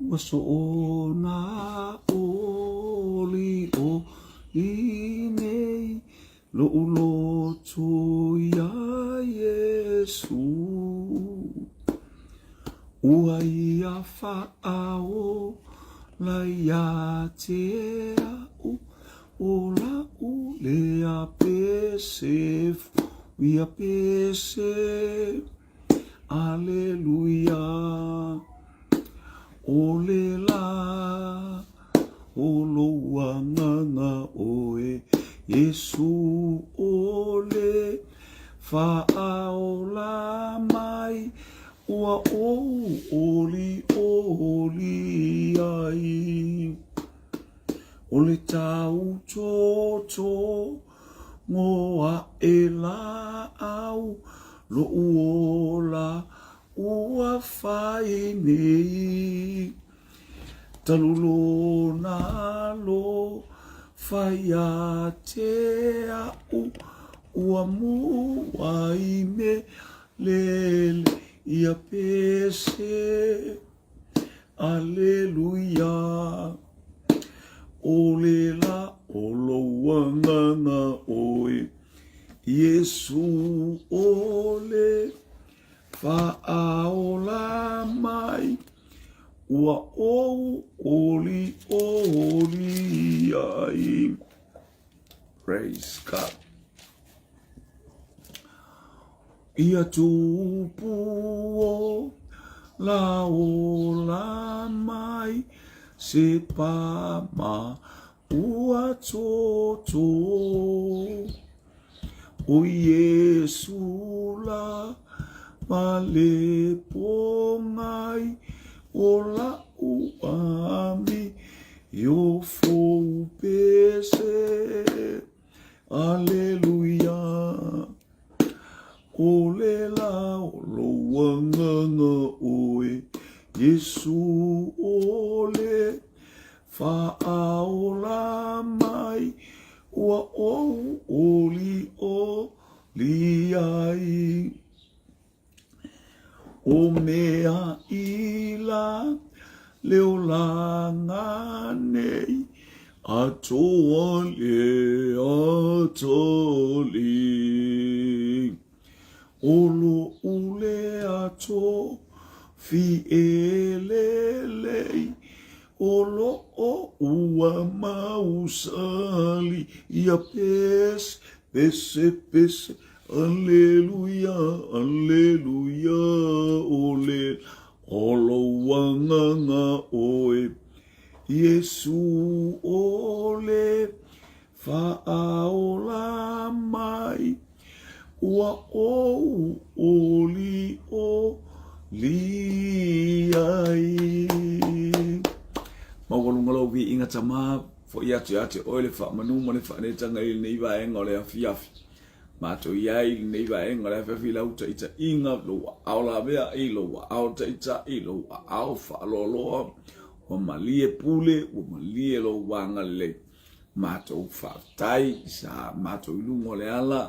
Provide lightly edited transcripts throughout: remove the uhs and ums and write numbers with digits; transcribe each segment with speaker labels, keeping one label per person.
Speaker 1: Ua soona olioli nei loʻu loto iā Iesū. Ua ia faaola ia te aʻu, o laʻu lea pese ia pese. Aleluia. O le la o lou agaga ʻoe, Iesū o le faaola mai, ua ou olioli ai. O le tau toto aʻe la au, loʻu ola ua fai nei. Talu lona alofa ia te aʻu, ua mua i mea lele ia pese. Aleluia. O le la o lou agaga ʻoe, Iesū o le faaola mai, ua ou olioli ai. Praise God. Ia tupu o la ola mai se pama ua toto. O Iesu la ma le pongai o la'u ami i o fou pese. Aleluia. O le la o lou agaga ʻoe, Iesū o le faaola mai, ua ou olioli ai. O mea i la le olaga nei, atoa le atali. O loʻu le atofi e lelei, o loʻo ua mausali ia pese, pese, pese, Aleluia, aleluia, o le o lou agaga ʻoe, Iesū o le faaola mai, ua ou olioli ai. Maualuga lou viiga Tama, foʻi atu ia te oe le faamanu ma le faaneetaga i lenei vaega o le afiafi. Matou i ai i lenei vaega o le afiafi i lau taitaiga, lou aao laveai, lou aao taitai, lou aao faaloaloa, ua malie pule, ua malie lou agalelei. Matou faafetai sa matou i luga o le ala,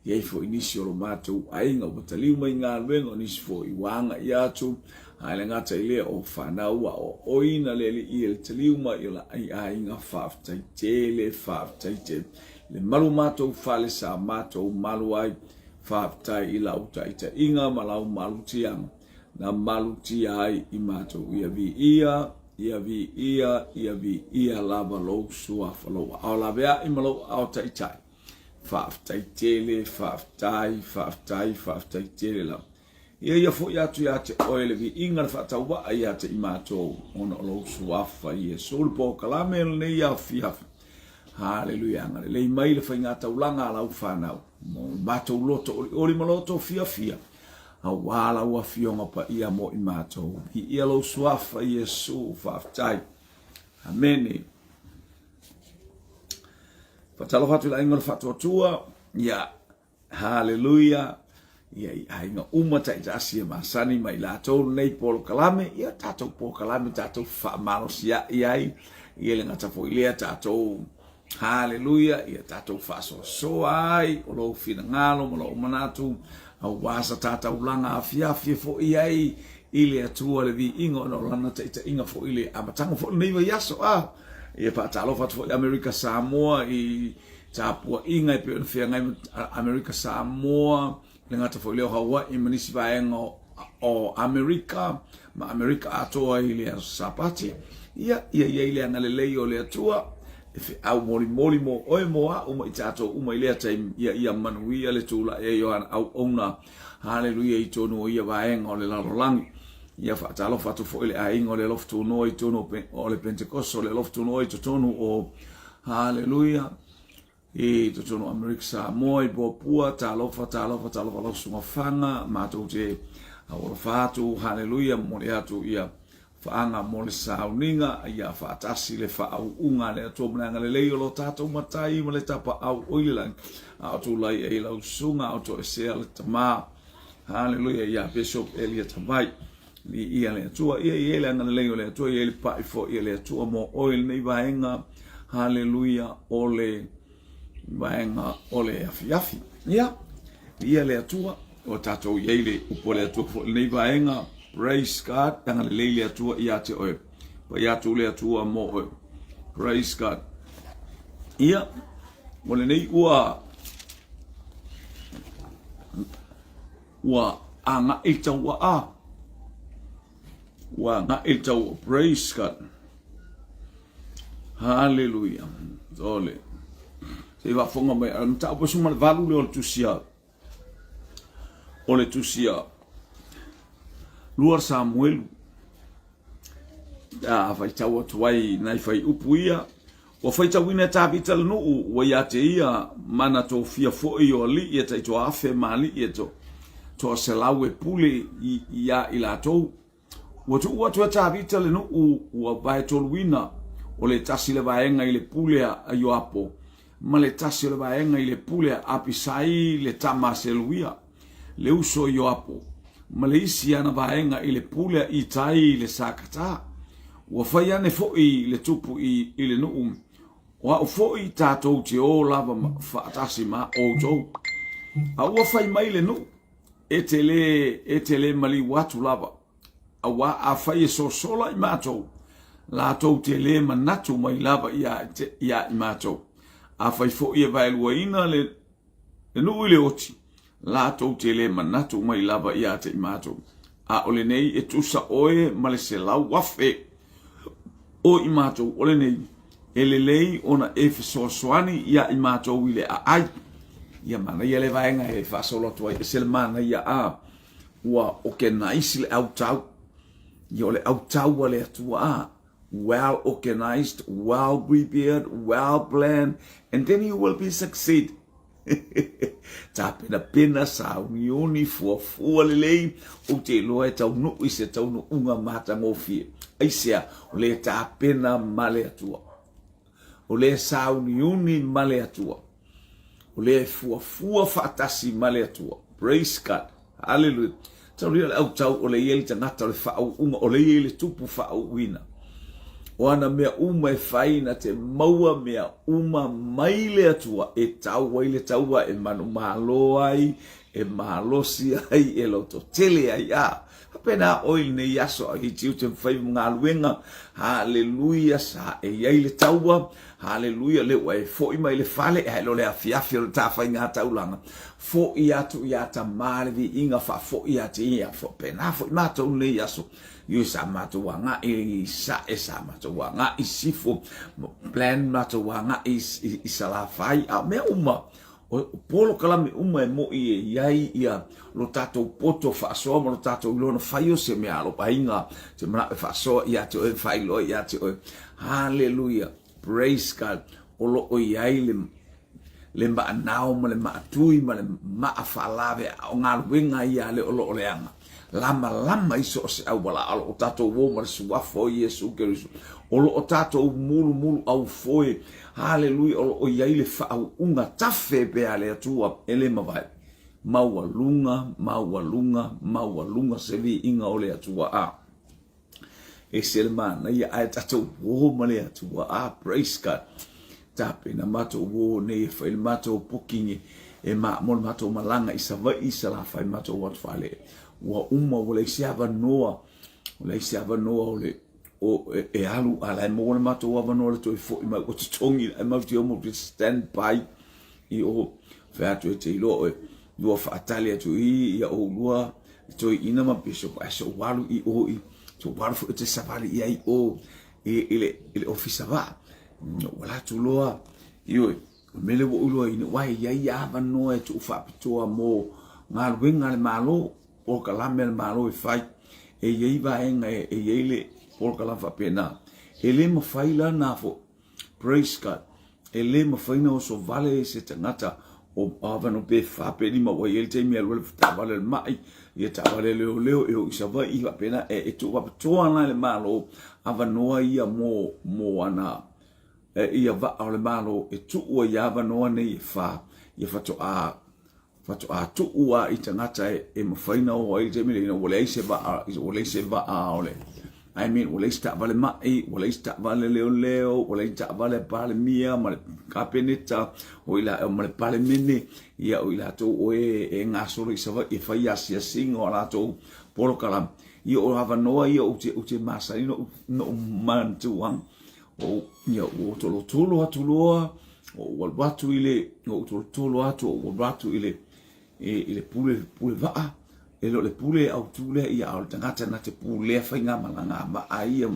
Speaker 1: i ai foi nisi o lo matou aiga ua taliu mai i galuega, o nisi foi ua agai atu, ae le gata i lea o fanau ua aoaoina le Alii e le taliu mai o laʻai aiga, faafetai tele, faafetai tele. Le malu matou fale sa matou malu ai, faafetai i lau taitaiga ma lau malutiaga na malutia ai i matou. Ia viia, ia viia, ia viia lava lou suafa, lou aao laveai ma lou aao taitai. Faafetai tele, faafetai, faafetai, faafetai tele lava. Ia ia foi atu ia te oe le viiga le faatauvaa ia te i matou, ona o lou suafa Iesu le polokalame o lenei afiafi. Haleluia, agalelei mai le faigataulaga a lau fanau, mo matou loto olioli ma loto fiafia, auā lau afioga paia mo i matou. Viia lou suafa Iesu, faafetai. Amene. Faatalofa atu i le aiga o le Faatuatua, ia, Haleluia! Ia i aiga uma taitasi e masani ma i latou lenei polokalame, ia tatou polokalame tatou faamalosiaʻi ai, ia le gata foi lea tatou Haleluia, ia tatou faasoasoa ai o lou finagalo ma lou manatu, auā sa ta taulaga afiafi e foʻi ai. i le Atua le viiga ona o Lana taitaiga foi i le amataga foi o lenei vaiaso. A ia faatalofa atu foi Amerika Samoa i tapuaiga e pei ona feagai ma Amerika Samoa, le gata foi lea o Hawaii ma nisi vaega o Amerika ma Amerika atoa i le aso Sapati. Ia, ia i ai le agalelei o le Atua e feau molimoli mo oe mo a'u ma i tatou uma i lea taimi. Ia, ia manuia le tulai ai o ana auauna, haleluia, i totonu o ia vaega o le lalolagi. Ia faatalofa atu foi le aiga o le Alofa Tunoa i totonu o le Pentekoso, o le Alofa Tunoa i totonu o, haleluia, I totonu o Amerika Samoa, i Puapua, talofa, talofa, talofa lau susuga Faga, matou te alofa atu, haleluia, momoli atu ia faaga mo le sauniga, ia faatasi le faauuga a le Atua ma le agalelei o lo tatou Matai ma le Tapaau o i le lagi, a o tulai ai lau susuga, a o toesea le tama, haleluia, ia Bishop Elia Tavai. Viia le Atua, ia i ai le agalelei o le Atua, ia i le pai foi e le Atua mo oe lenei vaega, haleluia, o le vaega o le afiafi. Ia, viia le Atua, o tatou i ai le upu a le Atua foi lenei vaega, praise God, agalelei le Atua ia te oe, pai atu le Atua mo oe, praise God. Ia, o lenei ua Ua agai taua a. Ua agai taua. Praise God. Hallelujah. Ole. Se i faafofoga mai. A mataupu e 18 lea o le tusi a. O le tusi a. 2 Samuelu. A faitau atu ai nai fuaiupu ia. Ua faitauina e Tavita le nuu, ua ia te ia mana tofia foi o alii e taitoa-afe ma alii e toaselau e pule iā i latou. Ua tuu atu e Tavita le nuu ua vaetoluina, o le tasi le vaega i le pule a Ioapo, ma le tasi o le vaega i le pule a Apisai le tama a Seluia, le uso o Ioapo, ma le isi ana vaega i le pule a Itai le Sakata. Ua fai ane foi le tupu i le nuu, O au foi tatou te o lava faatasi ma outou. A ua fai mai le nuu, E te lē, e te lē maliu atu lava, auā afai e sosola i matou, latou te lē manatu mai lava iā i matou. Afai foi e vaeluaina le nuu i le oti, latou te lē manatu mai lava ia te i matou. A o lenei e tusa oe ma le 100,000 o i matou, o lenei e lelei ona e fesoasoani ia i matou i le aai. Ia manaia le vaega e faasolo atu ai, ese le manaia a ua organize le autau. Ia o le autau a le Atua a well organized, well prepared, well planned, and then you will be succeed. Tapenapena, sauniuni, fuafua lelei, ou te iloa e taunuu i se taunuuga matagofie. Aisea? O lea e tapena ma le Atua. O lea e sauniuni ma le Atua. O lea e fuafua faatasi ma le Atua. Praise God. Hallelujah. Taulia le autau o le i ai le tagata o le faauuga, o le i ai le tupu faauuina. O ana mea uma e fai na te maua mea uma mai le Atua e tau ai le taua e manumalo ai, e malosi ai, e lototele ai. A, faapena oe i lenei aso a i tiute ma faiva ma galuega. Haleluia, sa e i ai le taua. Haleluia, lea ua e foi mai le fale, ae le o le afiafi o le tafaiga taulaga. Foi atu iā Tamā le viiga, faafoi ia te ia. Faapena foi matou lenei aso. Ioe, sa matou agai i Sae, sa matou agai i Sifo, plan matou agai i Salafai, a o mea uma, o polokalame uma e mo'i e i ai ia lo tatou poto faasoa ma lo tatou iloa ona fai o se mea alo aiga te mana'o e faasoa ia te oe, faailoa ia te oe. Haleluia, praise God. O lo o i ai le le maanao ma le maatui ma le maa faalave a o galuega ia le o lo o leaga. Lamalama i so o se auala, a o lo o tatou o ma le Suafa o Iesu Keriso. O lo o tatou mulumulu aufoe, haleluia, o lo o i ai le faauuga tafe pea a le Atua e le mavae. Maualuga, maualuga, maualuga se viiga o le Atua. A. Ese le manaia ae tatou o ma le Atua. A, praise God. Tapena matou o nei e fai le matou booking e ma, mo le matou malaga i Savaii, Salafai, matou atu fale. Ua uma, ua leai se avanoa, ua leai se avanoa o le o, e, e alu, a la e maua le matou avanoa le toe foi mai, ua totogi la e mau te omo te stand by i o, fai atu e te iloa oe, lua faatali atu i ia oulua toeaina ma bishop, ae se ou alu i o i, se ou alu foi te savali i ai o i, i, le, i le ofisa vaa. Ua alu atu loa, ioe, o le mea lea ua ou iloaina, aua e i ai avanoa e tuu faapitoa mo galuega a le Malo, polokalame a le Malo e fai. E i ai vaega e i ai le polokalame faapena. E le mafai la na foi, praise God, e le mafai ona oso vale se tagata o avanoa pe fa pe lima ua i ai le taimi e alu ai le taavale a le mai, ia taavale a leoleo e o i Savaii faapena, e tuu faapitoa la e le Malo avanoa ia mo, mo ana e ia vaa o le Malo e tuu ai avanoa nei e fa, ia faatoa faatoa tuu a i tagata e, e mafai na o ai le taimi lenei, ua leai se vaa, ua leai se vaa o le I mean, ua leai se taavale mai, ua leai se taavale leoleo, ua leai se taavale a Palemia ma le Kapeneta, o i la, ma le Palemene, ia o i latou o e, e gasolo i Savaii e fai asiasiga o a latou polokalame. Ia o avanoa ia ou te, ou te masani noʻu, noʻu manatuaga. O, ia, ua tolotolo atu loa, ou alu atu i le, ou tolotolo atu, ou alu atu i le, i, i le pule, pule vaa, e le o le pule autu lea, ia, a o le tagata na te pulea faigamalaga vaa ia,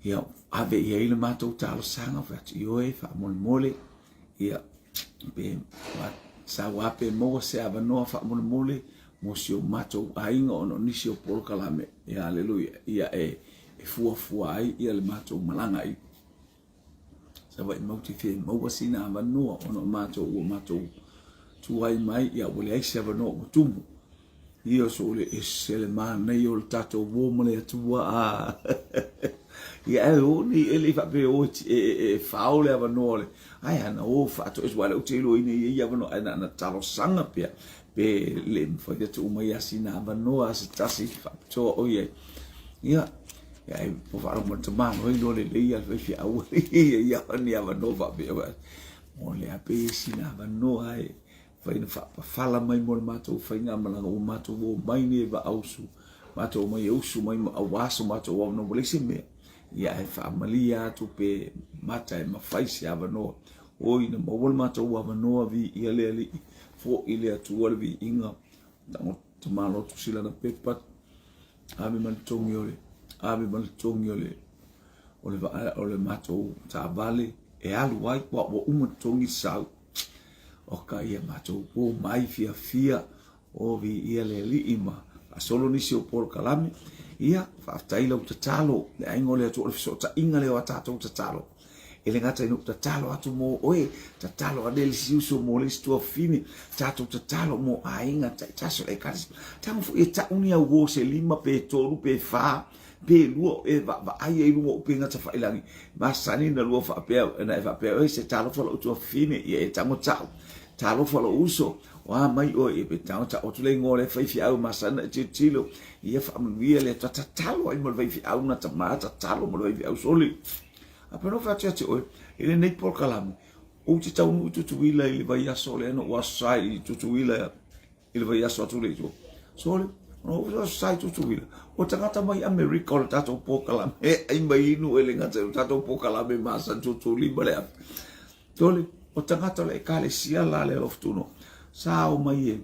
Speaker 1: ia, ave i ai le matou talosaga, fai atu, ioe, faamolemole, ia, pe, sau lava pe maua se avanoa faamolemole mo si o matou aiga ona o nisi o polokalame, ia, aleluia, ia, e, e fuafua ai ia le matou malaga i Savaii matou te fia maua sina avanoa ona o matou ua matou tuai mai ia ua leai se avanoa ua tumu. Ia so le ese le manaia o le tatou uo ma le Atua. Ia ae o nei e le i faapea o e, e, e, e fao le avanoa o le ae ana o faatoese aua o lea ou te iloaina e i ai avanoa ae na ona talosaga pea pe le mafai atu uma ia sina avanoa a se tasi faapitoa o i ai. Ia, ia e po faalogo mai tama loi loa lelei a le faifeau ia ia ni avanoa faapea wa. Mo le a pe sina avanoa e fai na faapafala mai mo le matou faigamalaga ua matou o mai nei e vaausu matou omai e usu mai ma aua so matou avanoa ua leai se mea. Ia ae faamalie atu pe mata e mafai se avanoa. Oi na maua le matou avanoa viia le Alii, foi le Atua le viiga, Tamaloa tusi lana pepa, ave ma le togi o le, ave ma le togi o le, o le vaa, o le matou taavale e alu ai, ua, ua uma togi sau. O ka ia matou o mai fiafia, o viia le Alii ma faasolo nisi o polokalame. Ia, faafetai lau tatalo, le aiga o le Atua, o le fesootaiga lea o a tatou tatalo. E le gata ina ou tatalo atu mo oe, tatalo ane le isi uso mo le isi tuafafine, tatou tatalo mo aiga taitasi o le Ekalesia. Tago foi e tau ni auō se lima pe tolu pe fā pe lua e vaavaai ai i luga o upega tafailagi. Masani na lua faapea, na e faapea, oi se talofa lou tuafafine, ia e tago tau. Talofa lou uso, o a mai oe, ia pe tago tau atu le igoa o le faifeau, masani na e tilotilo, ia faamanuia le Atua, tatalo ai mo le faifeau na tama, tatalo mo le faifeau soli. A pe no fai atu ia te oe, i lenei polokalame, ou te taunuu i Tutuila i le vaiaso lea na ou aso sa i Tutuila i le vaiaso atu lea i tua. Sole, na ou aso sa i Tutuila, o tagata mai Amerika o le tatou polokalame, e ai mai inu e le gata i le tatou polokalame masani tutulima le afi. Sole, o tagata o le Ekalesia la le Alofutuno, sa o mai e,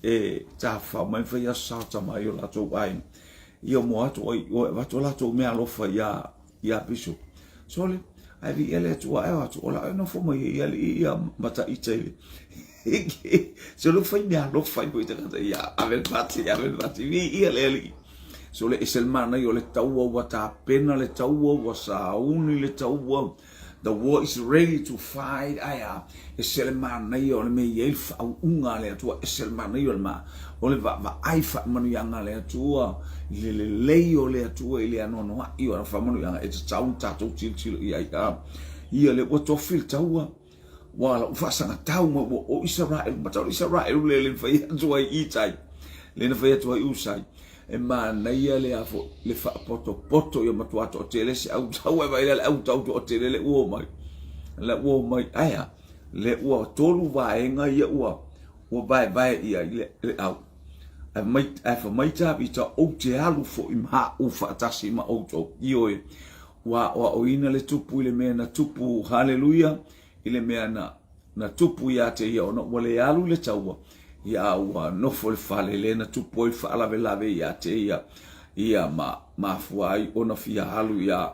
Speaker 1: e tafafao mai ma fai aso sa mai o latou aiga. Ia mo atu ai, o e avatu a latou meaalofa iā Ia Bishop, Sole, ae viia le Atua ae o atu, o la e nofo mai ai alii ia mataita i le Sole, fai mea alofa ai foi tagata ia ave le pati, ave le pati, viia le Alii. Sole, ese le manaia o le taua ua tapena le taua, ua sauni le taua, The war is ready to fight, ae a, ese le manaia o le mea e i ai le faauuga a le Atua, ese le manaia o le ma, o le vaavaai faamanuiaga a le Atua, i le lelei o le Atua i le anoanoai o ana faamanuiaga e tatau ona tatou tilotilo i ai. A, ia lea ua tofi le taua, ua lau faasagatau mai ua o Isaraelu, matau le Isaraelu lea le na fai atu ai i tai, le na fai atu ai Usai. E manaia le a foi le faapotopoto ia matua toatele se autau ae vaai la le autau toatele le ua omai le ua omai ae a le ua tolu vaega ia ua ua vaevae i ai le, le au. Ae mai, ae fai mai Tavita, Ou te alu foi ma au faatasi ma outou. Ioe, ua aoaoina le tupu i le mea na tupu, haleluia, i le mea na, na tupu ia te ia ona ua le alu i le taua, ia a ua nofo i le fale lea na tupu ai le faalavelave ia te ia, ia ma mafua ai ona fia alu ia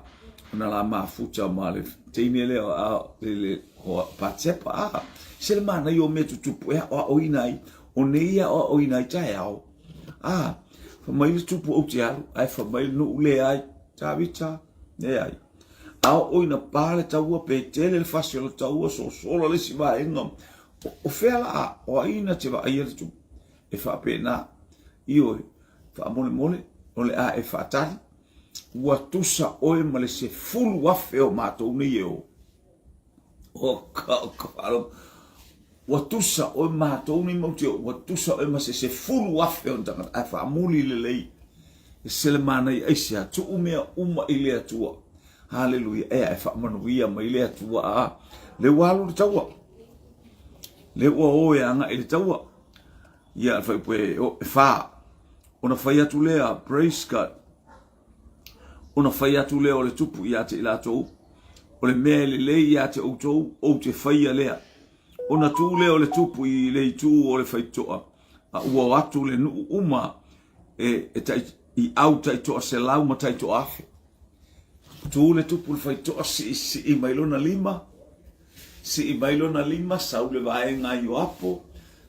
Speaker 1: ona la mafuta ma le teine lea a le, le hoa Patepa. A, se le manaia o mea tutupu e aoaoina ai, o nei e aoaoina ai taeao. A, fai mai le tupu ou te alu, ae fai mai le nuu leai, Tavita, leai. A oo ina pa le taua pe tele le fasi o le taua, sosola le isi vaega, o fea la a, o ai na te vaaia le tupu? E faapena. Ioe, faamolemole, o le a e faatali, ua tusa oe ma le 10,000 o matou nei e o. O ka, o ka faalogo. Ua tusa oe matou nei matou te o, ua tusa oe ma se 10,000 o tagata, ae faamuli lelei. E se le manaia aisea, tuu mea uma i le Atua. Haleluia, ea e faamanuia mai le Atua. A, le ua alu le taua. Le ua o e agai le taua. Ia, le fuaiupu e, o, e 4. Ona fai atu lea, praise God. Ona fai atu lea o le tupu ia te i latou, o le mea e lelei ia te outou, ou te faia lea. Ona tu lea o le tupu i le itu o le faitotoa, a ua o atu le nuu uma e, e tai, i au taitoa selau ma taitoa afe. Tu le tupu le faitotoa siisii mai lona lima, sii mai lona lima, sau le vaega a Ioapo,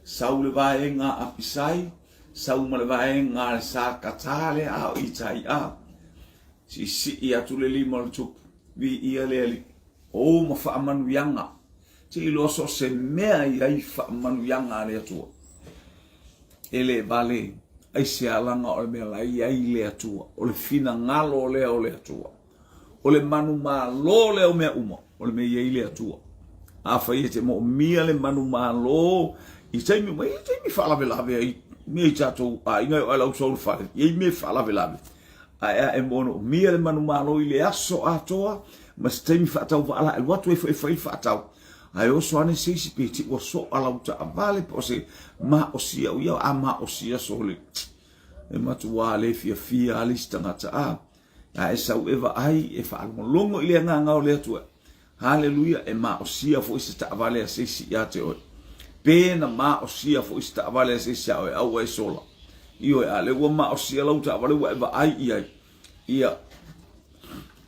Speaker 1: sau le vaega a Apisai, Sau ma le vaega a le sa katā lea a o Itai a. Siisii atu le lima o le tupu, viia le Alii. O ma faamanuiaga. Te iloa so o se mea i ai faamanuiaga a le Atua. E le vale aisea laga o le mea la i ai le Atua. O le finagalo lea o le Atua. O le manumalo lea o mea uma, o le mea i ai le Atua. Afai e te moomia le manumalo i taimi uma, e i ai taimi faalavelave ai mea i tatou aiga e oo ai lau sau i le fale, e i ai mea faalavelave. Ae a e moomia le manumalo i le aso atoa ma se taimi faatauvaa la e alu atu ai foi e fai le faatau. Ae oso ane se isi pe te i ua soa lau taavale po o se maosi au ia, a maosi aso le e matua le fiafia lava le isi tagata. A A e sau e vaai, e faalogologo i le agaga o le Atua. Haleluia, e maosia foi se taavale a se isi ia te oe. Pe na maosia foi se taavale a se isi ia oe, a ua e sola. Ioe, a lea ua maosia lau taavale ua e vaai i ai. Ia,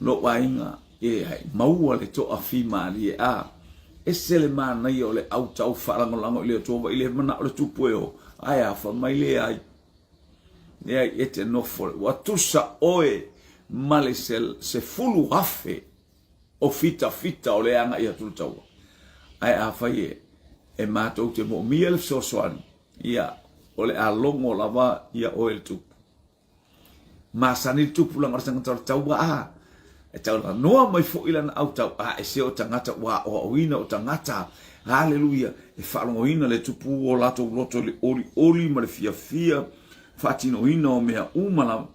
Speaker 1: lou aiga, e ai, maua le toafimalie. A, ese le manaia o le autau faalagolago i le Atua, vaai le manao le tupu e o, ae a, fai mai leai. Leai, e te nofo, ua tusa oe ma le 10,000 o fitafita o le agai atu le taua. Ae afai e, e matou te moomia le fesoasoani, ia, o le a logo lava ia oe le tupu. Masani le tupu laga o le tagata o le taua, a, e taulanoa mai foi lana autau, a ese o tagata ua aoaoina o tagata, haleluia, e faalogoina le tupu o latou loto i le olioli ma le fiafia, faatinoina o mea uma lava.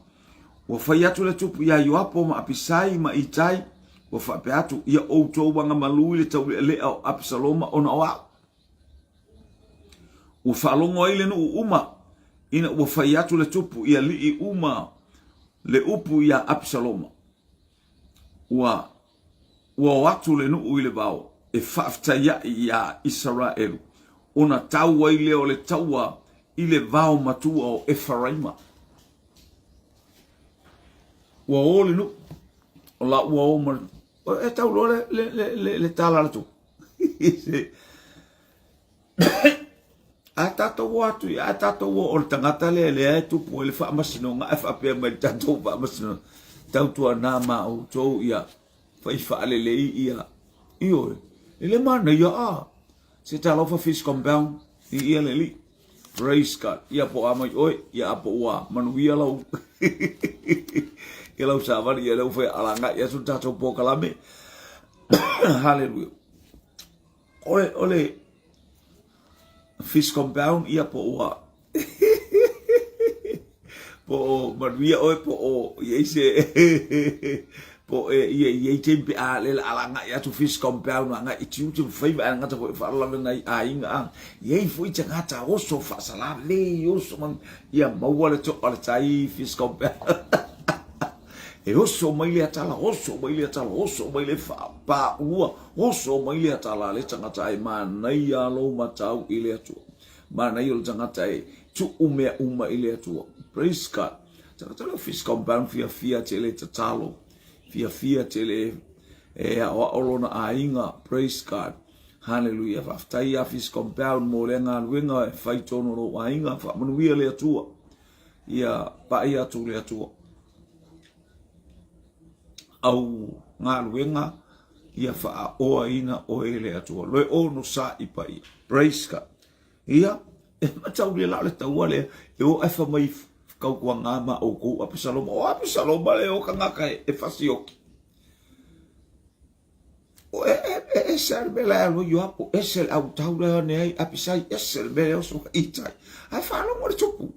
Speaker 1: Ua fai atu le tupu iā Ioapo ma Apisai ma Itai, ua faapea atu, Ia outou agamalu i le taulealea o Apisaloma ona o au. Ua faalogo ai le nuu uma ina ua fai atu le tupu i alii uma le upu iā Apisaloma. Ua ua o atu le nuu i le vao e faafetaiaʻi iā Isaraelu, ona tau ai lea o le taua i le vao matua o Efaraima. Ua o le nuu, o la ua o ma le, e tau loa le, le, le, le, le tala a le tupu. A tatou o atu ia, a tatou o, o le tagata lea lea e tupu ai le faamasinoga ae faapea mai le tatou faamasinoga, tautuana ma outou ia fai faalelei ia, ioe, e le manaia a, se talofa fish compound i ia le alii. Praise God. Ia po a mai oe, ia a po ua manuia lau ia lau savali ia lea ua fai alagai atu le tatou polokalame. Hallelujah. O le, o le fish compound, ia po ua po o manuia oe po o i ai se Po e ia i ai taimi pe a le la ala agai atu fish compound agai i tiute ma faiva ae gata foi faalalave nai aiga a i ai foi tagata oso faasala le oso ma ia maua le to'a o le tai fish compound. E oso mai le atala, oso mai le atala, oso mai le faapaulua, oso mai le atala a le tagata e manaia lou matau i le Atua. Manaia o le tagata e tuu mea uma i le Atua. Praise God. Tagata le fish compound fiafia tele tatalo, fiafia tele e aoao lona aiga. Praise God. Hallelujah. Faafetai ia Fish Compound mo lea galuega e fai tonu o lou aiga. Faamanuia le Atua. Ia paia atu le Atua. Au galuega ia faaoaina oe e le Atua. Loe ono sa i paia. Praise God. Ia, e mataulia la o le taua lea, e o ae fai mai tautuaga ma outou Apesaloma. O Apesaloma le o tagata e fasioki. O e, e, e ese le mea la e alu ai Ioapo, ese le autau la e ane ai Apisai, ese le mea e oso ai Itai. Ae faalogo le tupu,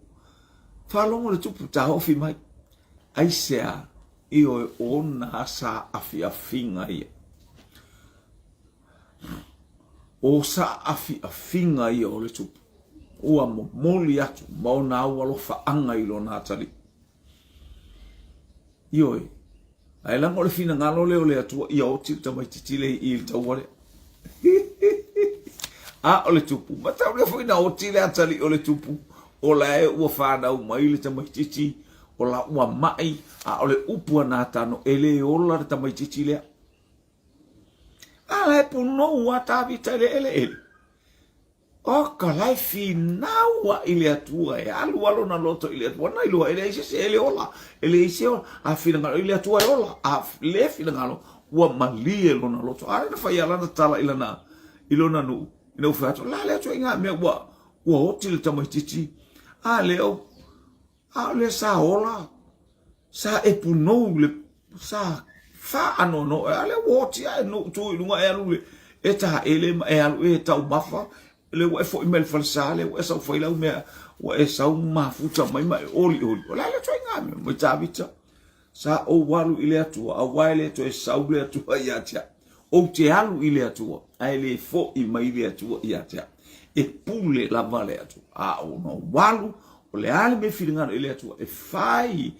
Speaker 1: faalogo le tupu taofi mai. Aisea, ioe ona sa afiafiga ia. O sa afiafiga ia o le tupu, ua momoli atu ma ona aualofaaga i lona atalii. Ioe, ae leaga o le finagalo lea o le Atua ia oti le tamaitiiti lea i i le taua lea. A o le tupu, mataulia foi na oti le atalii o le tupu, o la e ua fanau mai le tamaitiiti, o la ua mai, a o le upu a Natano, e le ola le tamaitiiti lea. A la e punou a Tavita i le eleele. Oka la e finau a i le Atua e alu a lona loto i le Atua. Na iloa e leai se isi e le ola, e leai se ola. A finagalo i le Atua e ola, a le finagalo ua malie lona loto. A lea na fai a lana tala i lana i lona nuu, ina ua fai atu, la le Atua i ngā mea ua ua oti le tamaitiiti. A leo, A o lea sa ola, sa e punou le, sa faanoanoa, a lea ua oti ae nou tu i luga e alu le, e taele ma e alu e taumafa, lea ua e foi mai le falesa, lea ua e sau fai lau mea, ua e sau mafuta mai ma e olioli. O le a le ituaiga mea mai Tavita? Sa ou alu i le Atua, aua e le toe sau le Atua ia te au. Ou te alu i le Atua, ae le fo'i mai le Atua ia te au. E pule lava le Atua. A ona ou alu, o le a le mea e finagalo i le Atua, e fai,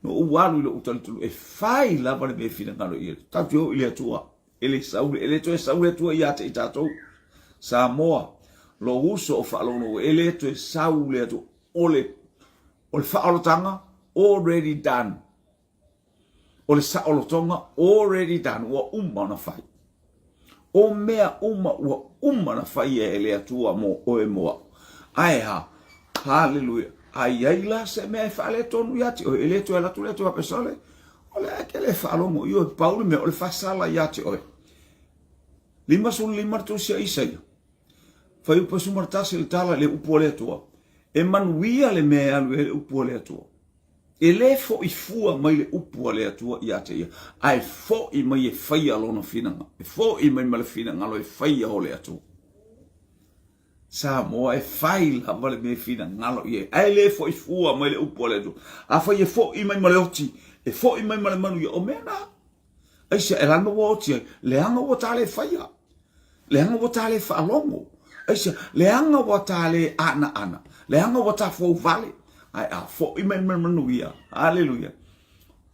Speaker 1: na ou alu i lou talitonuga, e fai lava le mea e finagalo i ai. Tatou te o i le Atua, e le sau, e le toe sau le Atua ia te i tatou. Samoa, lou uso o faalogologo, e le toe sau le Atua. O le, o le faaolataga, already done. O le saolotoga, already done, ua uma ona fai. O mea uma ua uma ona faia e le Atua mo oe mo au. Ae a? Haleluia. A i ai la se mea e faaletonu ia te oe, e le toe alu atu le Atua faapea, Sole, o le a e te le faalogo i oe, pau le mea o le faasala ia te oe. 55 le tusi a Isaia. Fuaiupu 11 le tala i le upu a le Atua. E manuia le mea e alu ai le upu a le Atua. E le fo'i fua mai le upu a le Atua ia te ia, ae fo'i mai e faia lona finagalo, e fo'i mai ma le finagalo e faia o le Atua. Samoa e fai lava le mea e finagalo i ai, ae le fo'i fua mai le upu a le Atua. Afai e fo'i mai ma le oti, e fo'i mai ma le manuia, o mea na. Aisea, e lana ua oti ai, leaga ua ta le faia, leaga ua ta le faalogo, aisea, leaga ua ta le anaana, leaga ua ta fouvale, ae a fo'i mai ma le manuia, haleluia,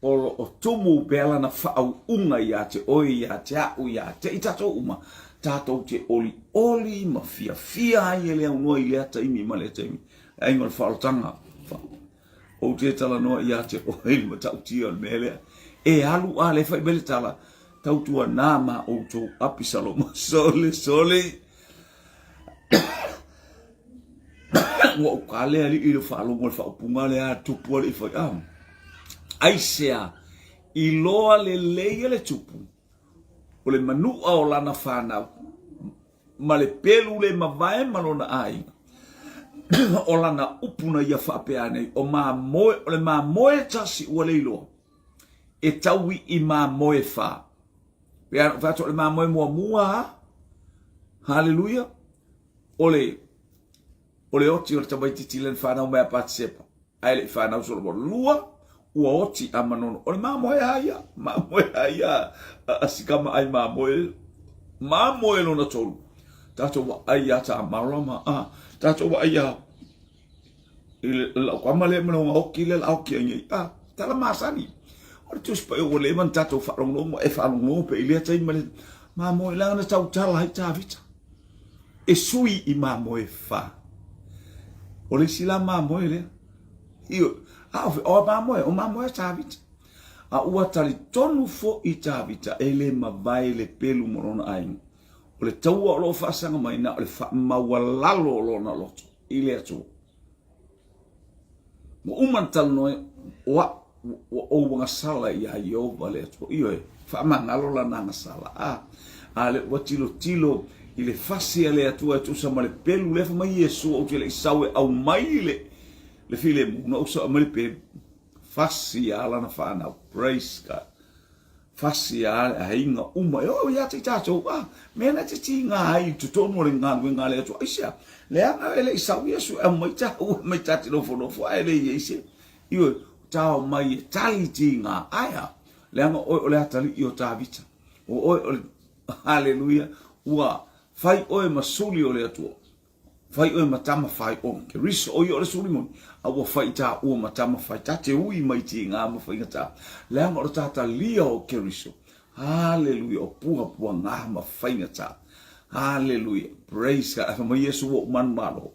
Speaker 1: o lo o tumu pea lana faauuga ia te oe, ia te a'u, ia te i tatou uma, tatou te olioli ma fiafia ai e le aunoa i lea taimi ma lea taimi. Le aiga o le faaolataga, Ou te talanoa ia te oe i le matautia o le mea lea. E alu a le fai mai le tala, tautuanā ma outou Apisaloma. Sole, sole. Ua ou kale alii i le faalogo i le faaupuga lea a tupu alii fai. Ah. Aisea, iloa lelei e le tupu, o le manua o lana fanau, ma le pelu le mavae ma lona aiga. O lana upu na ia faapea nei, o mamoe, o le mamoe tasi ua le iloa, e taui i mamoe fa. Pe a fai atu o le mamoe muamua a, haleluia, o le, o le oti o le tamaititi le na fanau mai a Patisepa, ae le i fanau Solomona. Lua, Ua oti a manono. O le mamoe a ia, mamoe a ia a si kama ai mamoe, mamoe lona tolu. Tatou vaai iā Tamara ma, a, tatou vaai iā i le lau kama lea ma le ogaoki lea la oki ai nei, a, tala masani. O le Tusi Paia ua leva ona tatou faalogologo ma e faalogologo pea i lea taimi ma le mamoe leaga na tautala ai Tavita. E sui i mamoe fa. O le isi la mamoe lea. Ioe. A o, o mamoe, o mamoe a Tavita. A ua talitonu foi Tavita e le mavae le pelu ma lona aiga. O le taua o lo o faasaga mai na o le faamaualalo o lona loto i le Atua. Ua uma ona talanoa, o au, ua ou agasala iā Ieova le Atua. Ioe, faamagalo lana agasala. A, a lea ua tilotilo i le fasi a le Atua e tusa ma le pelu lea fai mai Iesu ou te le i sau e aumai le, le filemu, na ou sau e aumai le pelu. Fasi a lana fanau. Praise God. Fasi a le aiga uma e oo ia te i tatou, a, mea na te tiga ai i totonu o le galuega a le Atua. Aisea? Leaga e le i sau Iesu e aumai taua mai ta te nofonofo ae le i ai se, ioe, tao mai e tali tiga. Ae a? Leaga oe o le atalii o Tavita. O oe o le, haleluia, ua fai oe ma suli o le Atua. Fai oe ma tama fai o Keriso, o ia o le suli moni, a ua fai taua ma tama fai, ta te ui mai tiga ma faigata, leaga o le tatalia o Keriso. Haleluia, o puapuaga ma faigata. Haleluia, praise God. Ae fai mai Iesu, ua ou manumalo.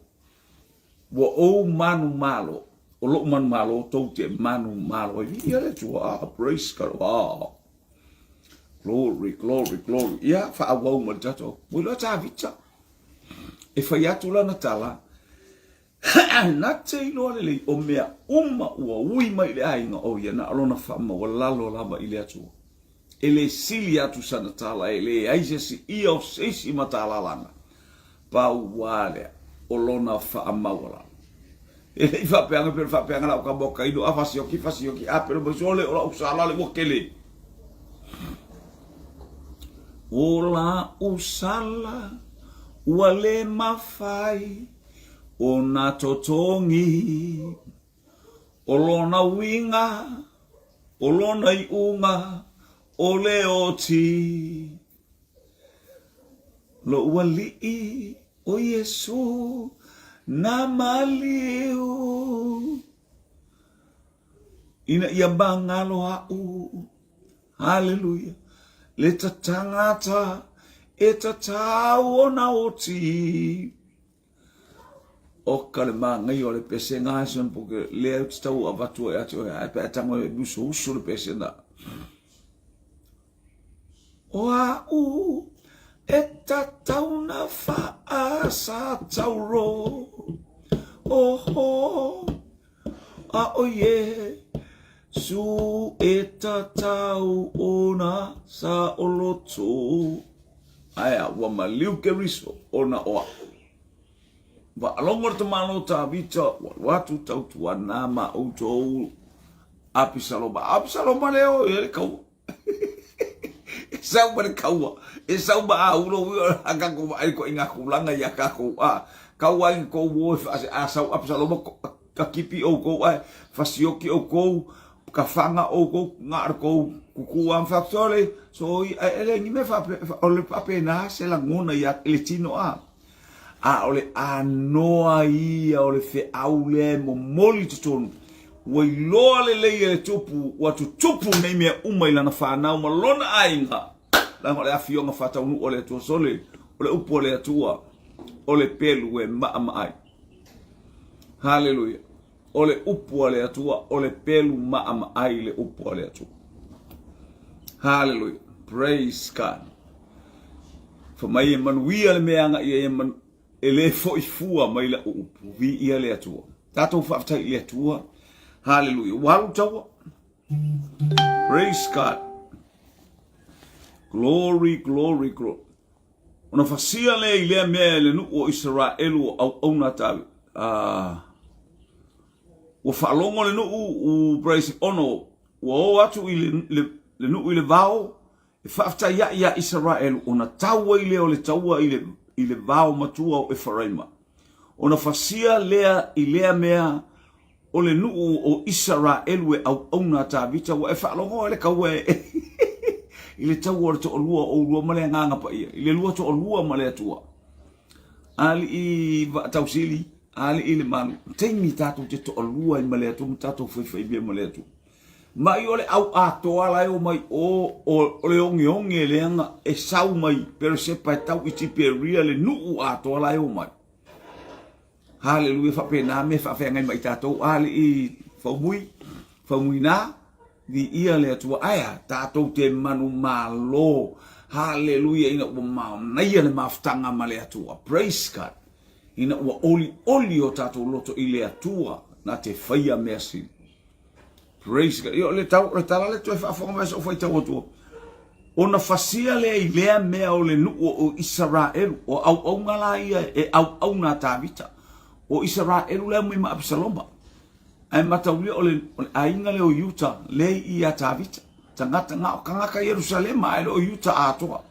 Speaker 1: Ua ou manumalo. O lou manumalo, tou te manumalo ai. Viia le Atua. Ah, praise God. Ah. Glory, glory, glory. Ia, faaauau ma le tatou. Ua iloa Tavita. E fai atu lana tala, na te iloa lelei o mea uma ua ui mai i le aiga o ia na o lona faamaualalo lava i le Atua. E le sili atu sana tala, e leai se isi ia o se isi matalalaga. Pau a lea o lona faamaualalo. E le i faapeaga pe o le faapeaga la o ka moka ino a fasioki fasioki a pelo mai sole o la'u sala le ua kele. O la'u sala ua le mafai ona totogi, o lona uiga, o lona iuga, o le oti. Lo'u alii o Iesu na maliu ina ia magalo a'u, haleluia, le tatagata e tatau ona oti. O ka le manaia o le pesega a se poke lea ou te tau avatu ai atu ai pe a tago e usouso le pesega. O a'u e tatau na faasatauro, oho, a o Iesu e tatau ona saoloto. Ae a, ua maliu Keriso ona o a'u. Faalogo le tamaloa Tavita, ua alu atu tautuana ma outou Apisaloma. Apisaloma lea o ia le kaua. E sau ma le kaua, e sau ma aulo ui o a kakou vaai ko inga kulanga ia kakou a kaua ai kou o e whaase a sau Apisaloma ka kipi oukou ae fasioki oukou ka fanga oukou nga kou kuku am faksole so i ele ni me fa o le papena se lagona ia le tino a A o le ʻānoa ia o le feʻau lea e momoli i totonu, ua iloa lelei e le tupu ua tutupu nei mea uma i lana fanau ma lona aiga, leaga o le afioga faataunuu a le Atua sole, o le upu a le Atua, o le pelu e maʻamaʻai. Haleluia. O le upu a le Atua, o le pelu maʻamaʻai le upu a le Atua. Haleluia. Praise God. Fai mai e manuia le mea agai ai e le foi fua mai la'u upu. Viia le Atua. Tatou faafetai i le Atua. Haleluia. Ua alu taua. Praise God. Glory, glory, glory. Ona fasia lea i lea mea e le nuu o Isaraelu o auauna a Tavita. Ua faalogo le nuu u praise ono ua o atu i le, le, le nuu i le vao e faafetai aʻe iā Isaraelu ona tau ai lea o le taua i le, i le vao matua o Efaraima. Ona fasia lea i lea mea o le nuu o Isaraelu e auauna a Tavita, ua e faalogo ai le kaua e i le taua o le toalua o oulua ma le Agaga Paia, i le lua toalua ma le Atua. Alii Vaatausili, Alii le Malu, taimi tatou te toalua ai ma le Atua ma tatou faifai mea ma le Atua. Mai o le au atoa la e o mai o, o le ogeoge leaga e sau mai Peresepa e tau i Tiperia le nuu atoa la e o mai. Haleluia, faapena mea faafeagai ma i tatou, Alii Faumui, Faumuina, viia le Atua. Ae a? Tatou te manumalo. Haleluia, ina ua manaia le mafutaga ma le Atua. Praise God. Ina ua olioli o tatou loto i le Atua na te faia mea sili. Praise God. Ia, o le, tau, o le tala le toe faafofoga mai so'u faitau atu. Ona fasia lea i lea mea o le nuu o Isaraelu, o auauna la ia e auauna a Tavita. O Isaraelu lea mai ma Apisaloma. Ae mataulia o le, o le aiga lea o Iuta lea i ia Tavita. Tagata, na o tagata Ierusalema, ae le o Iuta atoa.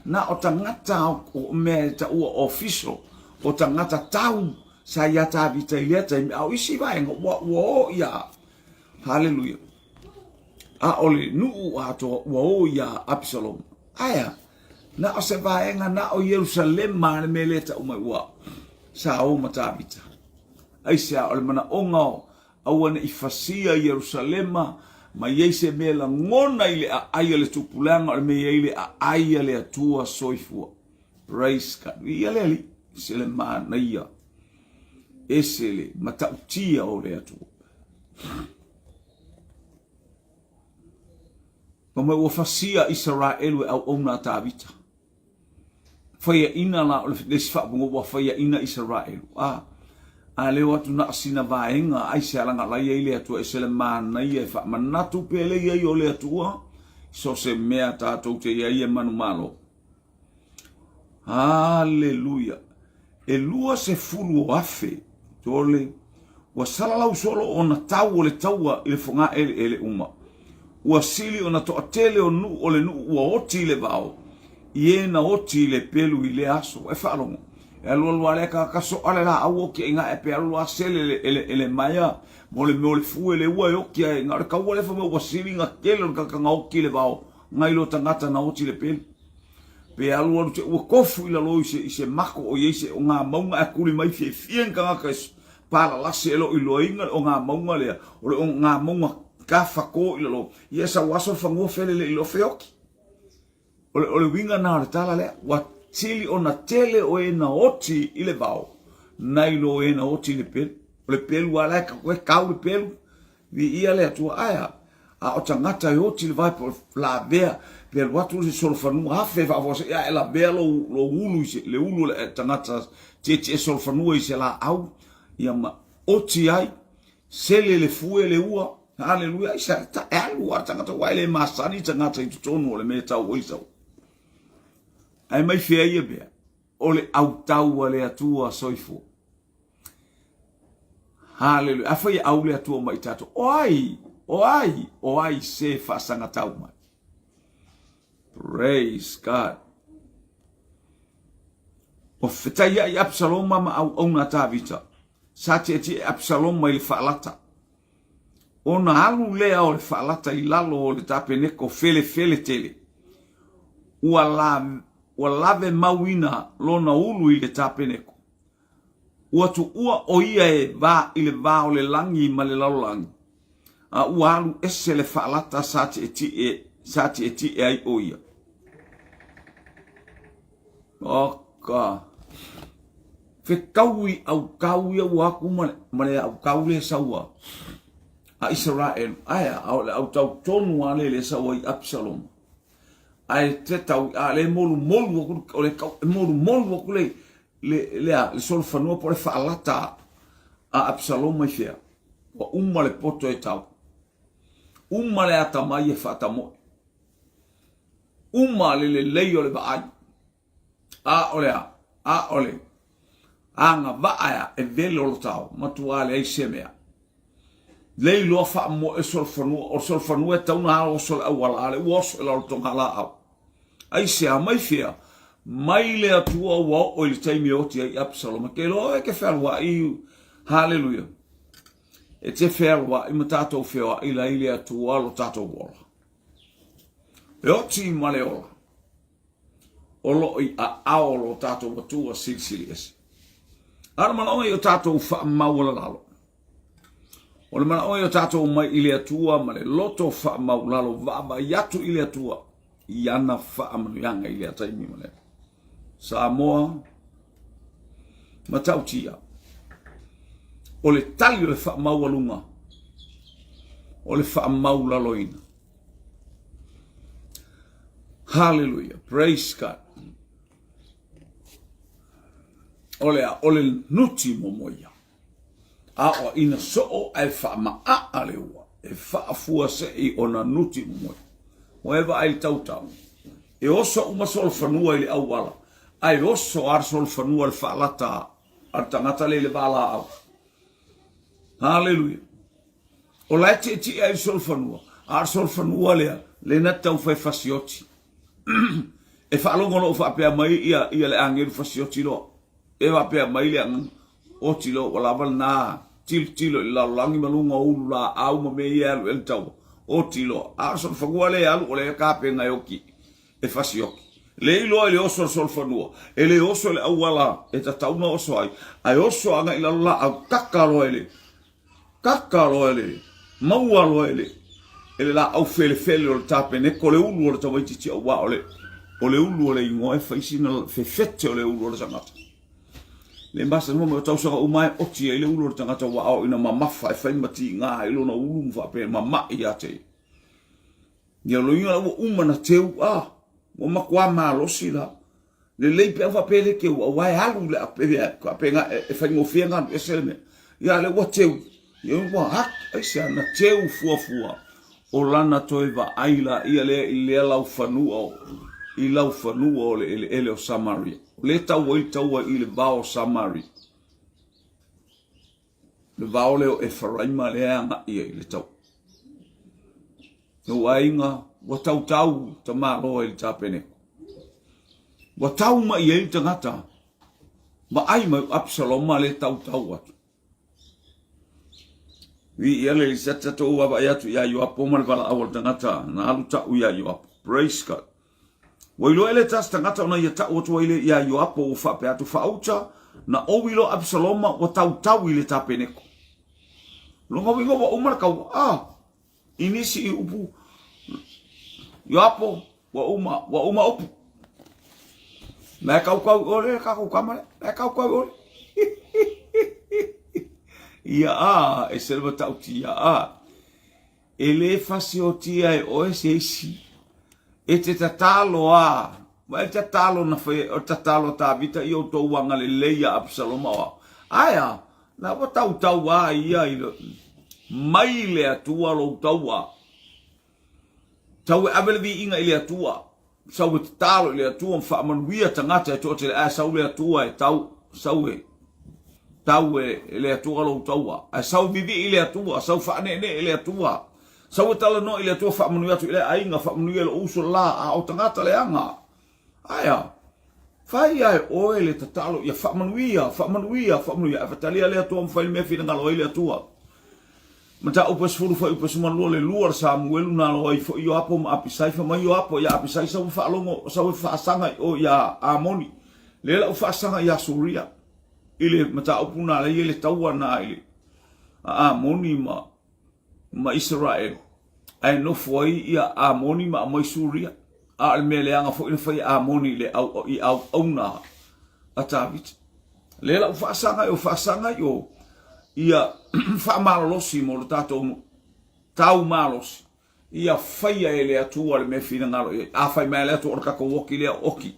Speaker 1: Na o tagata o mea e taua official, o tagata tau sa ia Tavita i lea taimi, a o isi vaega ua, ua o ia Haleluia. A o le nuu atoa ua o ia Apisaloma. Ae a? Na o se vaega na o Ierusalema le mea lea tau mai ua sa o ma Tavita. Aisea? O le manaoga o aua ne i fasia Ierusalema ma i ai se mea lagona i le aai a le tupulaga o le mea i ai le aai a le Atua soifua. Praise God. Ia le Alii, se le manaia, ese le matautia o le Atua. Fai mai ua fasia Isaraelu e auauna a Tavita. Faiaina la o le isi faapuga ua faiaina Isaraelu. A, a leo atu na o sina vaega ai se alaga la i ai le Atua e se le manaia e faamanatu pea le i ai o le Atua so se mea tatou te i ai e manumalo. Haleluia! E 20,000 tole ua salalau solo ona tau o le taua i le fogaeleele uma. Ua sili ona toatele o nuu o le nuu ua oti i le vao, i e na oti i le pelu i lea aso. E faalogo, e alualu lava lea tagata soa le laau oki ai gae pe alu lava sele le, ele, ele maea mo le mea o le fue le ua e oki ai. Na o le kaua lea fai mai ua sili na tele o le tagata na oti i le vao nai lo tagata na oti i le pelu. Pe alualu te ua kofu i lalo i se, i se mako o i ai se ogamauga ae kuli mai fiafia ni tagata e palalasi e lo iloaina le ogamauga lea, o le ogamauga kafa ko i lalo, ia e sau aso le fanua fele le iloa feoki. O le, o le uiga na o le tala lea, ua sili ona tele o e na oti i le vao, nai lo e na oti i le pelu. O le pelu a la e kau le pelu, Viia le Atua. Ae a? A o tagata e oti le vae po o lavea, pe alu atu le solofanua afe e faafuasei ae lavea lou, lou ulu i se, le ulu o le tagata tietie solofanua i se laau, ia ma oti ai, sele le fue le ua, haleluia, ai se ta, e alu a tagata ua e le masani tagata i totonu o le mea tau ai sau. Ae mai fea ia mea, o le autau a le Atua soifua. Haleluia. Afai e au le Atua mai tatou, o ai, o ai, o ai se faasagatau mai. Praise God. O fetaiai Absaloma ma auauna a Tavita. Sa tietie Absaloma i le faalata. Ona alu lea o le faalata i lalo o le tapeneko felefele tele. Ua, la, ua lave mauina lona ulu i le tapeneko. Ua tuua ʻo ia e va i le va o le lagi ma le lalolagi, a ua alu ese le faalata sa tietie, sa tietie ai ʻo ia. Oka. Fetaui aukau ia ua aku ma le, ma le aukau le saua a Isaraelu. Ae a, o le autau tonu a le le saua i Absalom. Ae te tau, a le molumolu aku, o le kau, e molumolu aku le, le, le a, le solofanua po o le faalata a Absaloma i fea? Ua uma le poto e tau. Uma le atamai e faatamoe. Uma le lelei o le vaai. A o le a? A o le agavaa ea e vele o lo tao, matua leai se mea. Lei loa faamoe solofanua, o le solofanua e tau na oso le auala, a le ua oso i lalo toga laau. Aisea? Mai fea? Mai le Atua ua oo i le taimi e oti ai Apisaloma. Ke iloa oe e ke fealuai. Haleluia. E te fealoaʻi ma tatou feoaʻi la i le Atua lo tatou ola. E oti ma le ola o loo i aao lo tatou Atua Silisili Ese. A o le manaoga ia o tatou faamaualalalo. O le manaoga ia o tatou mai i le Atua ma le loto faamaulalo vaavaai atu i le Atua i ana faamanuiaga i lea taimi ma lea. Samoa, matautia, o le tali o le faamaualuga, o le faamaulaloina. Hallelujah. Praise God. O le a, o le nuti momoia. Aoaʻina soo ae faamaʻaʻa le ua e faafuaseʻi ona nuti momoe. Ua e vaai i le tautau, e oso uma solofanua i le auala, ae oso lava le solofanua i le faalata a le tagata lea i le valaau. Haleluia! O la e tietie ai le solofanua, a o le solofanua lea, lea na te taumafai e fasioti. E faalogo loa o faapea mai ia, ia le agelu fasioti loa. E faapea mai le agaga, Oti loa ua lava lena tilotilo i le lalolagi ma luga o ulu laau ma mea ia e alu i ai le taua. Oti loa, a o le solofanua lea e alu o lea e tapena e oti, e fasioki. Le iloa i le oso o le solofanua, e le oso i le auala e tatau ona oso ai, ae oso agai i lalo laau, kaka loa i le, kaka loa i le, maua loa i le, e le laau felefele o le tapeneko le ulu o le tamaitiiti auā o le, o le ulu o le igoa e fai sina fefete o le ulu o le tagata. Le masani mai o tausaga uma e oti ai le ulu o le tagata ua ao ina mamafa e fai ma tiga ai lona ulu ma faapea mama'i ia te ia. Ia loiga la ua uma na teu a, ua matua malosi la. Lelei pe a faapea le teu aua e alu le faapea e faigofie ona alu ese le mea. Ia a lea ua teu, ia ua haki, aisea na teu fuafua o lana toe vaai laia lea i lea laufanua i laufanua o le eleele o Samaria. O lea e tau ai le taua i le vao o Samaria. Le vao lea o Efaraima lea e agai ai le taua. Lou aiga ua tautau tamaloa i le tapeneko. Ua tau mai ai le tagata, vaai mai o Apisaloma lea e tautau atu. Viia le Alii, tatou vaavaai atu ia Ioapo ma le valaau a le tagata na alu tau ia Ioapo. Praise God. Ua iloa e le tasi tagata ona ia tau atu ai le ia Ioapo ua faapea atu faauta na owi loa Apisaloma ua tautau i le tapeneko. Lona uiga ua uma le kaua. Ah, i nisi i upu Ioapo ua uma, ua uma upu. Na e kaukau i ole kakou kama le, na e kaukau i ole. Ia a, e se matautia a. E le fasiotia e oe se isi. E te tatalo a, ma e tatalo na fai, o tatalo a Tavita i outou agalelei ia Apisaloma o au. Ae a, na ua tautau a ia i le, mai le Atua lou taua. Sau e ave le viiga i le Atua, sau e tatalo i le Atua ma faamanuia tagata e toatele, ae sau le Atua e tau, sau e tau e le Atua lou taua, ae sau vivii i le Atua, sau faaneenee i le Atua, sau e talanoa i le Atua, faamanuia atu i le aiga, faamanuia i lou uso la, a o tagata leaga. Ae a? Fai a e oe le tatalo ia faamanuia, faamanuia, faamanuia, ae fatalia le Atua ma fai le mea e finagalo ai le Atua. Mataupu e 10 fuaiupu e 12 le lua o le Samuelu na alo ai foi Ioapo ma Apisai, fai mai Ioapo ia Apisai, sau e faalogo, sau e faasaga i o ia Amoni, lea la ua faasaga ia Suria i le mataupu na ala ai le taua na i le a Amoni ma ma Isaraelu, ae nofo ai ia Amoni ma aumai Suria. A o le mea leaga foi na fai e Amoni i le au, i auauna a Tavita. Lea la ua faasaga i o, faasaga i o, ia faamalolosi mo le tatou nuu, tau malosi, ia faia e le Atua le mea finagalo i ai. A fai mai le Atua o le tatou oki lea, oki.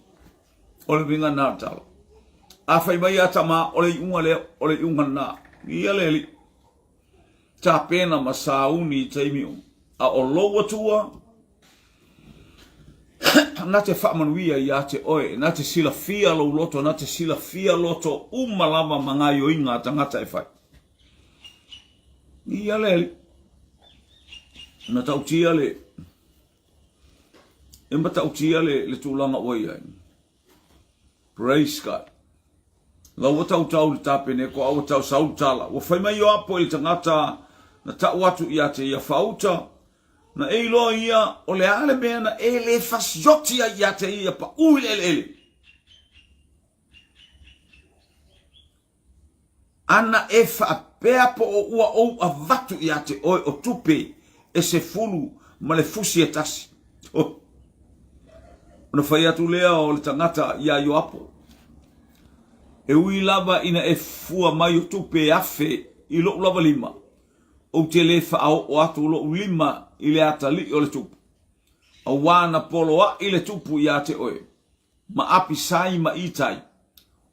Speaker 1: O le uiga lena o le tala. A fai mai ia tama, o le iuga lea, o le iuga lena. Ia le Alii. Tapena ma sauni i taimi uma. A o lou Atua, na te faamanuia ia te oe, na te silafia lou loto, na te silafia loto uma lava ma gaioiga a tagata e fai. Ia le Alii, na tautia le, e matautia le, le tulaga ua i ai. Praise God. La ua tautau le tapeneko, a ua tau sau le tala. Ua fai mai Ioapo i le tagata Na ta'u atu ia te ia faauta, na e iloa ia o le a le mea na e le fasioti ai ia te ia pa'u i le eleele. Ana e faapea po o ua ou avatu ia te oe o tupe e 10 ma le fusi e tasi. Oh. Ona fai atu lea o le tagata iā Ioapo, E ui lava ina e fua mai o tupe e afe i lou lava lima, ou te lē faaoo atu lou lima i le atalii o le tupu, auā na poloaʻi le tupu iā te oe, ma Apisai ma Itai,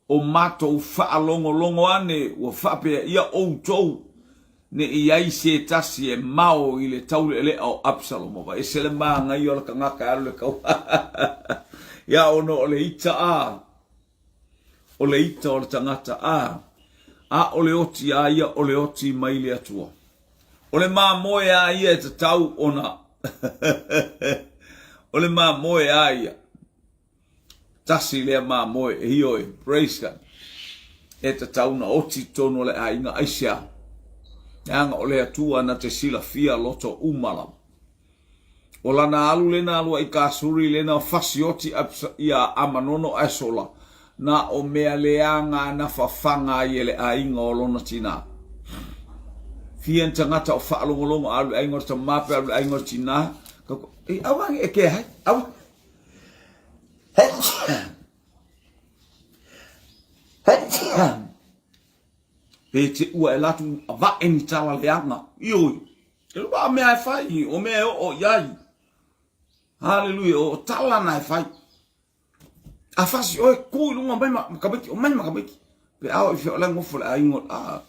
Speaker 1: o matou faalogologo ane ua faapea ia outou ne i ai se tasi e mao i le taulealea o Absaloma. Ua ese le māgaia o le kagaka e alu le kaua. Ia ona o le ita a, o le ita o le tagata a, a o le oti a ia o le oti mai le Atua. O le mamoe a ia e tatau ona o le mamoe a ia. Tasi lea mamoe, ioe, praise God, e tatau na oti tonu o le aiga aisea? Leaga o le Atua na te silafia loto uma lava. O lana alu lena alua i Kasuri lena fasioti ia Amanono ae sola, na o mea leaga na fafaga ai e le aiga o lona tina. Fia ni tagata o faalogologo alu le aiga o le tama pe alu le aiga o le tina, e aua e ke hai, aua. Pe te ua e latu avae ni tala leaga. Ioi. E lua mea e fai, o mea e oo i ai. Haleluia, o tala na e fai. A fasi oe ku i lunga mai ma tamaiti, o mai ma tamaiti. Pe ao i fea o le ngofo le aiga a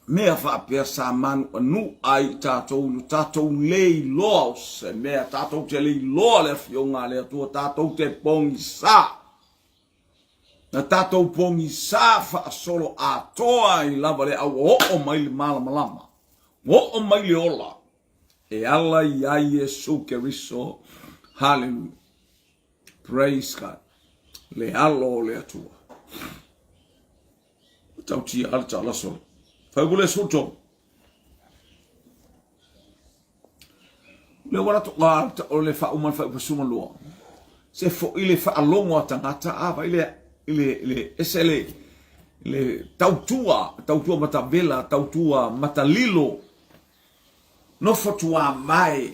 Speaker 1: mea faapea sa manuanu ai i tatou lo tatou le iloa o se mea, tatou te le iloa le afioga a le Atua, tatou te pogisa. Na tatou pogisa faasolo atoa ai lava le au oo mai le malamalama, oo mai le ola e ala iā Iesu Keriso. Haleluia. Praise God. Le alo o le Atua. Tautia le tala solo. Fai le suto. Le wala to ka o le fa uma fa pasuma lua. Se fo ile fa longo a tangata a vai le ile le ese le le tautua, tautua matavela, tautua matalilo. Nofo tua mai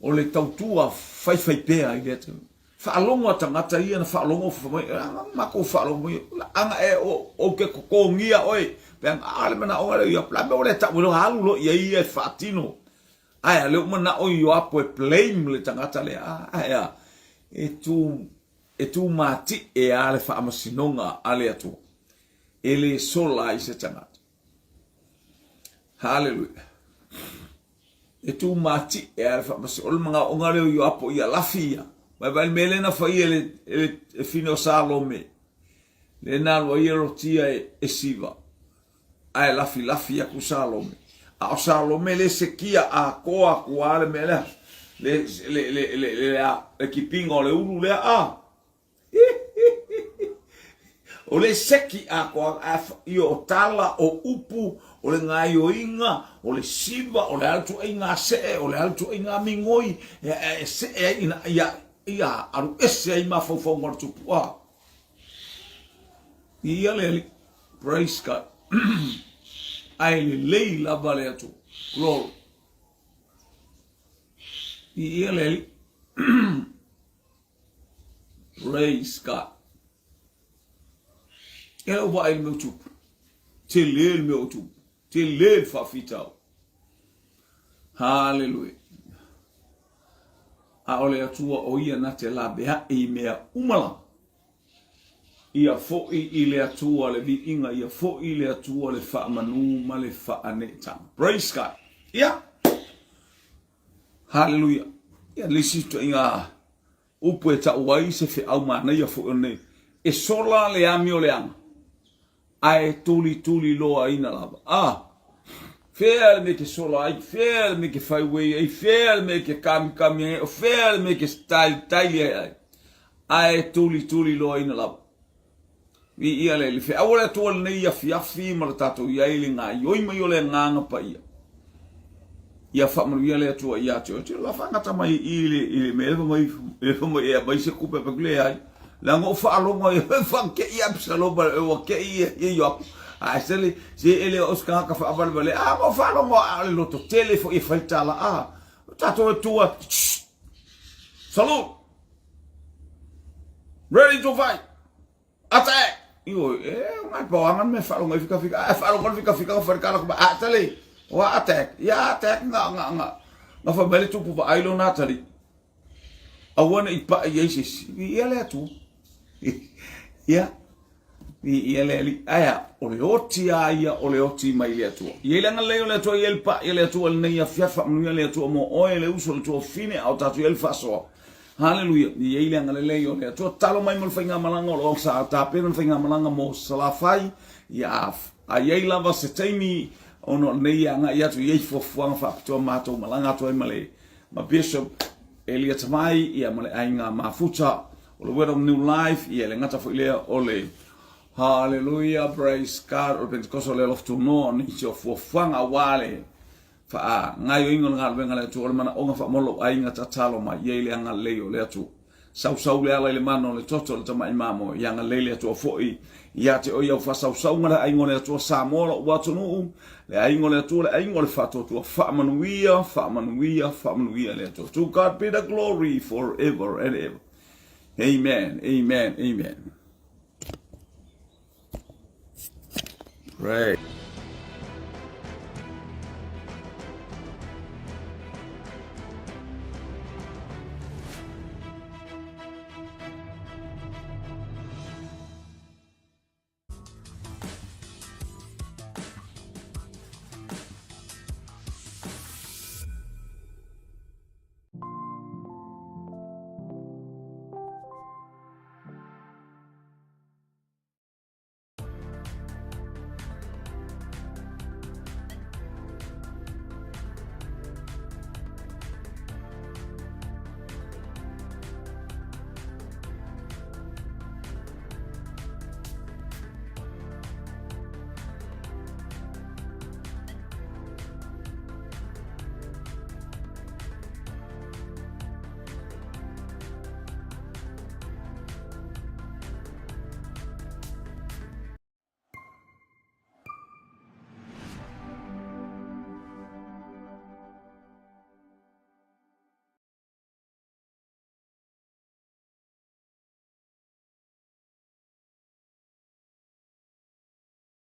Speaker 1: o le tautua faifaipea i le atunuu. Faalogo a tagata ia na faalogo fai mai, a matou faalogo mai, aga e ou te totogia oe, pe aga a le manaoga lea ia, la mea ua le tau ai alu loa i ai ia e faatino. Ae a lea ua manao Ioapo e blame le tagata lea, ae a, e tu, e tumati'e a le faamasinoga a le Atua, e le sola ai se tagata. Haleluia. E tū mātiʻe a le whaamasi. O le manaoga lea o Ioapo ia lafi ia. Mai vai le mea lea na fai e le, e le e fine o Salome. Le na alua ia rotia e, e Siva. Ae lafi lafi aku Salome. A o Salome le sekia a koa aku a le mea lea. Le, le, le, le, le, le, le, le kipinga o le ulu lea a. O le seki atoa ia o tala, o upu, o le gaioiga, o le siva, o le a le tuaiga see, o le a le tuaiga migoi, e see ai ina ia, ia alu ese ai mafaufauga o le tupu. A. Ia le Alii. Praise God. Ae lelei lava le Atua. Glory. Ia le Alii. Praise God. E lau vaai le mea o tupu. Tele le mea o tupu. Tele le faafitau. Hallelujah. A o le Atua o ia na te laveai i mea uma lava. Ia foʻi i le Atua le viiga, ia foʻi i le Atua le faamanu ma le faaneetaga. Praise God. Ia. Hallelujah. Ia le isi ituaiga upu e tau ai se feau manaia foi o lenei. E sola le amio leaga, ae tulituli loaina lava. Ah! Fea le mea ke sola ai, fea le mea ke fai uei ai, fea le mea ke kamikami ai, o fea le mea ke tailitaili ai ai, ae tulituli loaina lava. Viia le Alii. Feaua le Atua lenei afiafi ma le tatou i ai i le gaoioi mai o le Agaga Paia. Ia faamanuia le Atua ia te oe. Te la faagata mai i le i le mea mai e mai e mai se kupe pa kule ai. La ngo faalogo e fa ke i Absalom e wa ke i e yo. A se le se ele o ska ka fa vale vale. A ngo faalogo a le loto tele fo i fai tala a. Tatou e tua. Salute. Ready to fight. Attack! Ioe, e ngai pa anga me whalonga i fika fika. A whalonga fika fika ka whare kala kuma a tali. Wa attack. Ya attack nga nga nga. Nga fa mele tupu pa ailo na tali. Aua ne i pa i ai se si. Ia le atu. Ia. Ia le ali. Aia, o le oti a ia o le oti mai le Atua. Ia i le agalelei o le Atua, ia le pa ia le Atua lenei afiafi faamanuia le Atua mo oe le uso le tuafafine a o tatou i ai le faasoa. Haleluia! I ai le agalelei o le Atua. Tatalo mai mo le faigamalaga o lo o sa tapena le faigamalaga mo Salafai. Ia, a i ai lava se taimi ona o lenei e agai atu i ai fuafuaga faapitoa matou malaga atu ai ma le ma Bishop Elia Tamai ia ma le aiga Mafuta o le Word of New Life ia le gata foi lea o le Hallelujah, praise God, o le Pentecost o le alofa tunoa o nisi o fuafuaga aua le Faagaoioiga o le galuega a le Atua, o le manaoga faamoa lou aiga tatalo mai, i ai le agalelei o le Atua. Sausau le ala i le mana o le toto o le tamai mamoe, i agalelei le Atua foi ia te oe i au faasausauga le aiga o le Atua Samoa lou atunuu, le aiga o le Atua, le aiga o le faatuatua, faamanuia, faamanuia, faamanuia le Atua. To God be the glory forever and ever. Amen, amen, amen. Pray.